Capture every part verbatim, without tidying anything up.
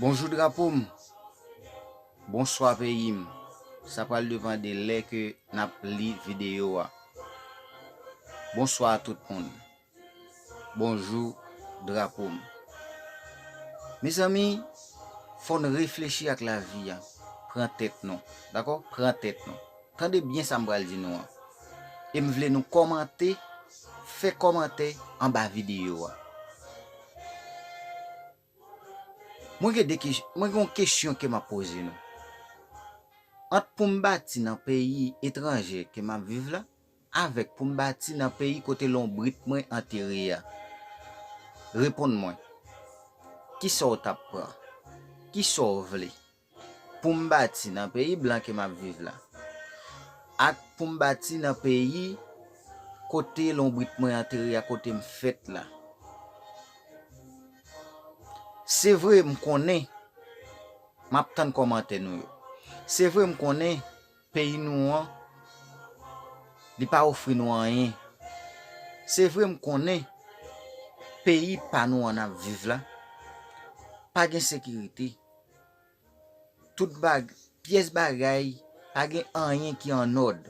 Bonjou drapo m. Bonswa peyi m. Sa pral depann de lè ke n ap li videyo a. Bonswa a tout moun. Bonjou drapo m. Mezanmi, fò n reflechi ak lavi a. Pran tèt nou. Dakò? Pran tèt nou. Tande byen sa m pral di nou an. E m vle nou kòmante, fè kòmantè anba videyo a. Mwen gen de kes-, mwen gen yon kesyon ke m ap poze nou. Ant pou m bati nan peyi etranje ke m ap viv la, avèk pou m bati nan peyi kote lonbrit mwen antere a. Reponn mwen. Kisa w t ap pran? Kisa w vle? Pou m bati nan peyi blan ke m ap viv la, ak pou m bati nan peyi kote lonbrit mwen antere a, kote m fèt la. Se vre, m konnen, m ap tann kòmantè nou yo. Se vre, m konnen peyi nou an, li pa ofri nou anyen. Se vre, m konnen peyi pa nou an n ap viv la, pa gen sekirite. Tout bag-, pyès bagay, pa gen anyen ki an òd.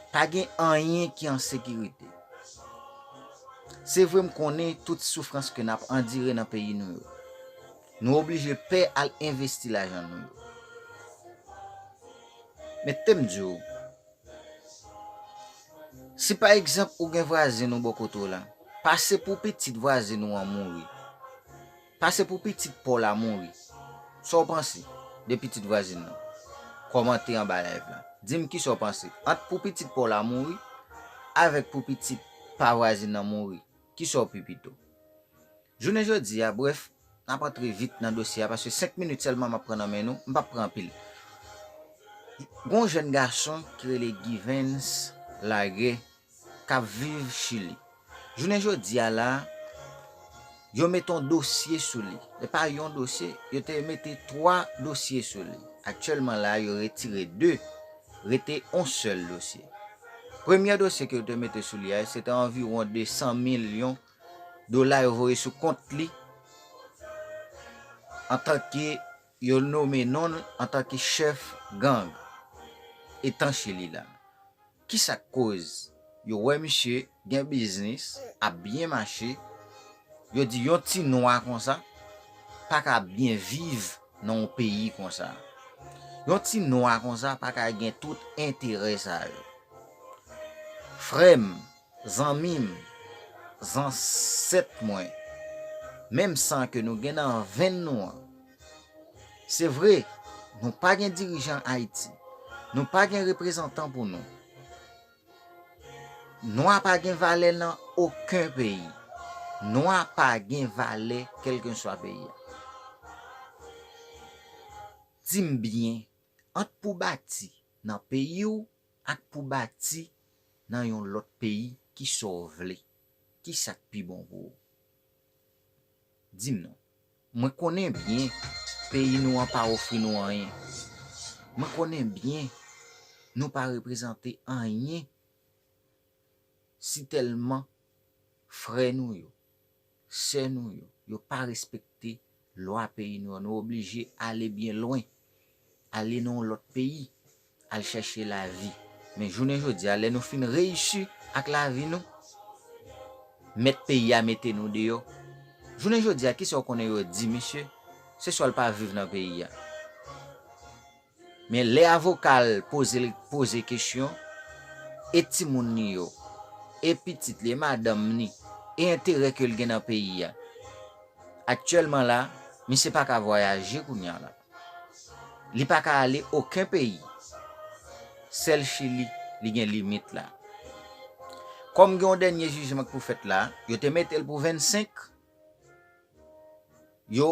Pa gen anyen ki an sekirite. Se vre, m konnen tout soufrans ke n ap andire nan peyi nou yo. Nou oblije pè al envesti lajan nou yo. Men te m di w, si pa egzanp ou gen vwazen ou bò kote w la, pase pou pitit vwazen ou an mouri. Pase pou pitit pa w la mouri. Sa w panse de pitit vwazen nan? Kòmante anba live la. Di m kisa w panse. Ant pou pitit pa w la mouri, avèk pou pitit pa vwazen nan mouri, kisa w pi pito? Jounen jodi a, brèf, n ap antre vit nan dosye a, paske senk minit sèlman m ap pran nan men nou, m p ap pran anpil. Gon jèn gason ki rele Givens Lagè, k ap viv Chili. Jounen jodi a la, yo mete yon dosye sou li. E pa yon dosye, yo te mete twa dosye sou li. Aktyèlman la, yo retire de, rete yon sèl dosye. Premye dosye ke yo te mete sou li a, se te anviwon de san milyon dola yo voye sou kont li antanke yo nome non l antanke chèf gang etan Chili la. Kisa k koz? Yo wè misye gen biznis, ap byen mache, yo di yon ti nwa konsa pa ka byen viv nan yon peyi konsa. Yon ti nwa konsa pa ka gen tout enterè sa yo. Frè m, zanmi m, zansèt mwen, menm san ke nou gen nan venn nou an. Se vre, nou pa gen dirijan Ayiti. Nou pa gen reprezantan pou nou. Nwa pa gen valè nan okenn peyi. Nwa pa gen valè kèlkeswa peyi a. Di m byen, ant pou bati nan peyi w ak pou bati nan yon lòt peyi, kisa w vle? Kisa k pi bon pou ou? Di m non. Mwen konnen byen peyi nou an pa ofri nou anyen. Mwen konnen byen nou pa reprezante anyen si tèlman frè nou yo, sè nou yo, yo pa respekte lwa peyi nou an. Nou oblije ale byen lwen, ale nan yon lòt peyi, al chèche lavi. Men jounen jodi a, lè nou fin reyisi ak lavi nou, mèt peyi a mete nou deyò. Jounen jodi a, kisa w konnen yo di misye? Se swa l pa viv nan peyi a. Men lè avoka l poze l, poze kesyon, e timoun li yo, e pitit li, e madanm li, e enterè ke l gen nan peyi a. Aktyèlman la, misye pa ka vwayaje kounye a la. Li pa ka ale okenn peyi. Sèl Chili, li gen limit la. Kòm gen yon dènye jijman k pou fèt la, yo te mete l pou vennsenk, yo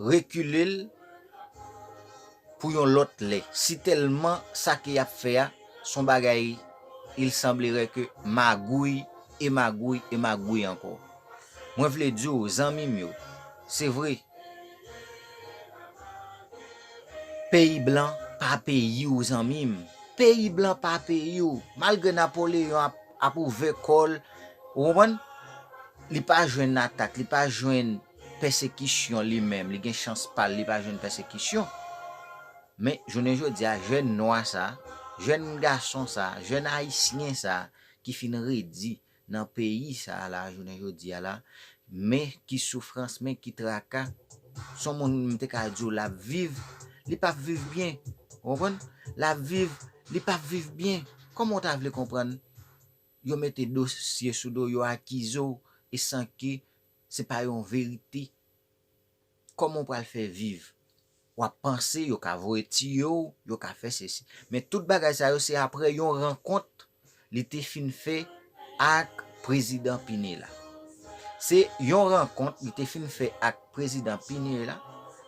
rekile l pou yon lòt lè. Si tèlman sa ke y ap fè a, s on bagay, il semblerait que magouy e magouy e magouy ankò. Mwen vle di w, zanmi m yo, se vre, peyi blan pa peyi w, zanmi m. Peyi blan pa peyi w. Malgre Napoleyon ap, ap ouvè kò l, ou konprann? Li pa jwenn atak, li pa jwenn pèsekisyon li menm, li gen chans pa l, li pa jwenn pèsekisyon. Men, jounen jodi a, jèn nwa sa, jèn gason sa, jèn ayisyen sa, ki fin redi nan peyi sa a la, jounen jodi a la, men ki soufrans, men ki traka. Se yon moun m te ka di w l ap viv, li p ap viv byen. Ou konprann? L ap viv, li p ap viv byen. Kòman w ta vle konprann? Yo mete dosye sou do, yo akize w, e san ke se pa yon verite. Kòman w pral fè viv? W ap panse yo ka voye tiye w, yo ka fè sesi. Men tout bagay sa yo, se apre yon rankont li te fin fè ak Prezidan Pinela. Se yon rankont li te fin fè ak Prezidan Pinela,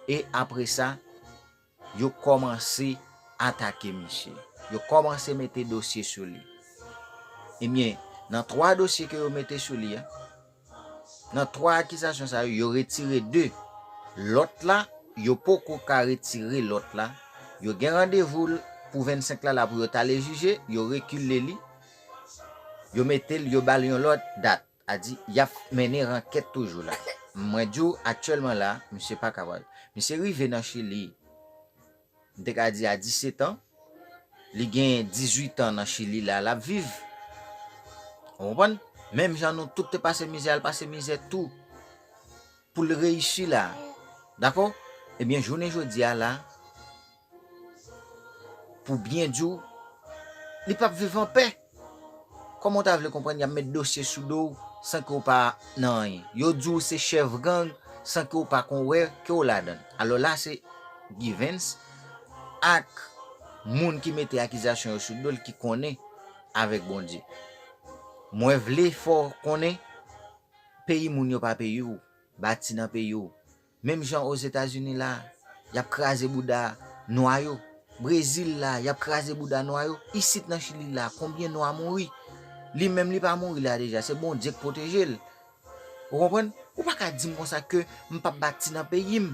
e apre sa, yo kòmanse atake misye. Yo kòmanse mete dosye sou li. Ebyen, nan twa dosye ke yo mete sou li a, nan twa akizasyon sa yo, yo retire de. Lòt la, yo poko ka retire lòt la. Yo gen randevou l pou vennsenk la, la pou yo t ale jije, yo rekile li. Yo mete l, yo ba l yon lòt dat. A di, y ap mennen rankèt toujou la. Mwen di w, aktyèlman la, misye pa kapab. Misye rive nan Chili, m te ka di a disèt an, li gen dizuit an nan Chili la, l ap viv. Ou konprann? Menm jan nou tout te pase mizè, al pase mizè tou pou l reyisi la. Dakò? Ebyen, jounen jodi a la, pou byen di w, li p ap viv anpè. Kòman w ta vle konprann y ap met dosye sou do w san ke w pa nan anyen? Yo di w se chèf gang san ke w pa konn wè ke w ladan l. Alò la, se Givens ak moun ki mete akizasyon yo sou do l ki konnen avèk Bondye. Mwen vle fè w konnen peyi moun yo pa peyi w, bati nan peyi w. Menm jan Ozetazini la, y ap kraze bouda nwa yo. Brezil la, y ap kraze bouda nwa yo. Isit nan Chili la, konbyen nwa mouri? Li menm li pa mouri la deja, se Bondye k pwoteje l. Ou konprann? Ou pa ka di m konsa ke m p ap bati nan peyi m.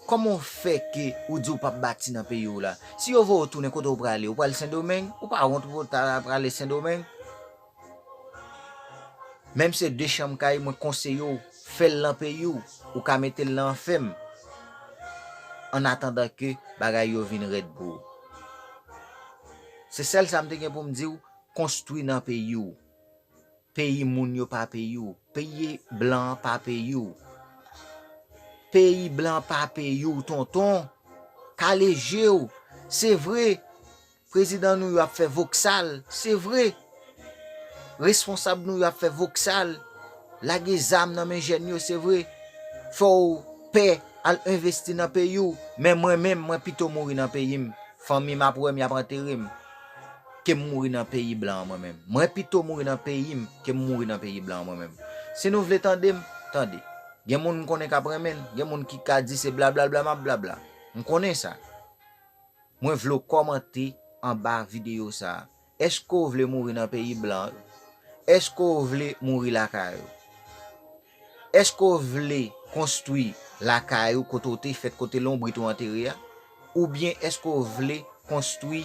Kòman w fè ke ou di w p ap bati nan peyi w la? Si yo voye w tounen, kote w prale? Ou pral Sendomeng? Ou pa wont pou w ta prale Sendomeng? Menm se de chanm kay, mwen konseye w, fè l nan peyi w, ou ka mete l nan anfèm, an atandan ke bagay yo vin rèd pou ou. Se sèl sa m te gen pou m di w, konstwi nan peyi w. Peyi moun yo pa peyi w, peyi blan an pa peyi w. Peyi blan pa peyi w, tonton. Kale je w. Se vre, prezidan nou yo ap fè voksal, se vre. Responsab nou yo ap fè voksal, lage zam nan men jèn yo, se vre. Fè w pè al envesti nan peyi w, men mwen menm, mwen pito mouri nan peyi m. Fanmi m ap wè m, y ap antere m, ke m mouri nan peyi blan an mwen menm. Mwen pito mouri nan peyi m ke m mouri nan peyi blan an mwen menm. Si nou vle tande m, tande. Gen moun m konnen k ap renmen l, gen moun ki ka di se blablabla m ap blabla. M konnen sa. Mwen vle w kòmante anba videyo sa a. Èske w vle mouri nan peyi blan yo? Èske w vle mouri lakay ou? Èske w vle konstwi lakay ou kote w te fèt, kote lonbrit ou antere a? Oubyen èske w vle konstwi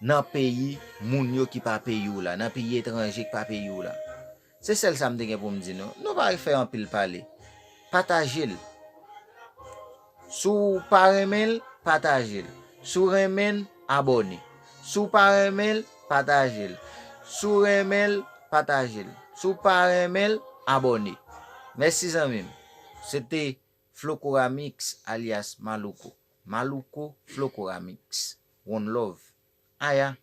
nan peyi moun yo ki pa peyi w la, nan peyi etranje ki pa peyi w la? Se sèl sa m te gen pou m di nou. Nou pa fè anpil pale. Pataje l. Si w pa renmen l, pataje l. Si w renmen l, abòne. Si w pa renmen l, pataje l. Si w renmen l, pataje l. Si w pa renmen l, abòne. Mèsi zanmi m. Se te Flocora Mix alyas Malouko. Malouko Flocora Mix. One love. Aya.